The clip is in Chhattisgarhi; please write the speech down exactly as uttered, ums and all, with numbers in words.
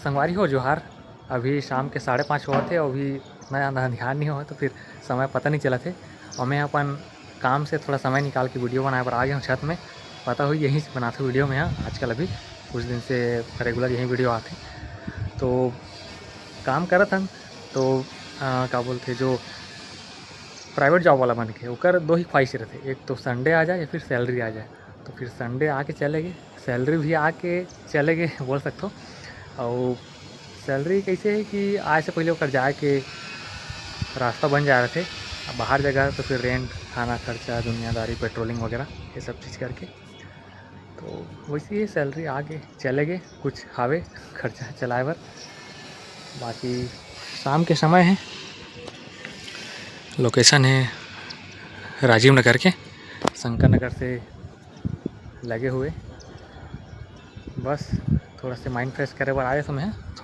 संगवारी हो, जोहार। अभी शाम के साढ़े पाँच होवत हे, अभी मैं ध्यान नहीं होवत, तो फिर समय पता नहीं चलत हे। और मैं अपन काम से थोड़ा समय निकाल के वीडियो बनाए बर आ गया हूँ छत में। पता होही, यहीं से बनाते वीडियो में। हाँ, आजकल अभी कुछ दिन से रेगुलर यहीं वीडियो आते। तो काम करत हन, तो आ, का बोलते, जो प्राइवेट जॉब वाला मन के, ओकर दो ही ख्वाहिश रहते, एक तो संडे आ जाए या फिर सैलरी आ जाए। तो फिर संडे आके चले गए, सैलरी भी आके चले गए, बोल सकते हो। और सैलरी कैसे है कि आए से पहले ओकर जाए के रास्ता बन जा रहे थे। अब बाहर जगह तो फिर रेंट, खाना खर्चा, दुनियादारी, पेट्रोलिंग वगैरह, ये सब चीज़ करके। तो वैसे ही सैलरी आके चले गए, कुछ हावे खर्चा चलाए बर। बाकी शाम के समय है, लोकेशन है राजीव नगर के, शंकर नगर से लगे हुए। बस थोड़ा से माइंड फ्रेश करे बर आए समय है।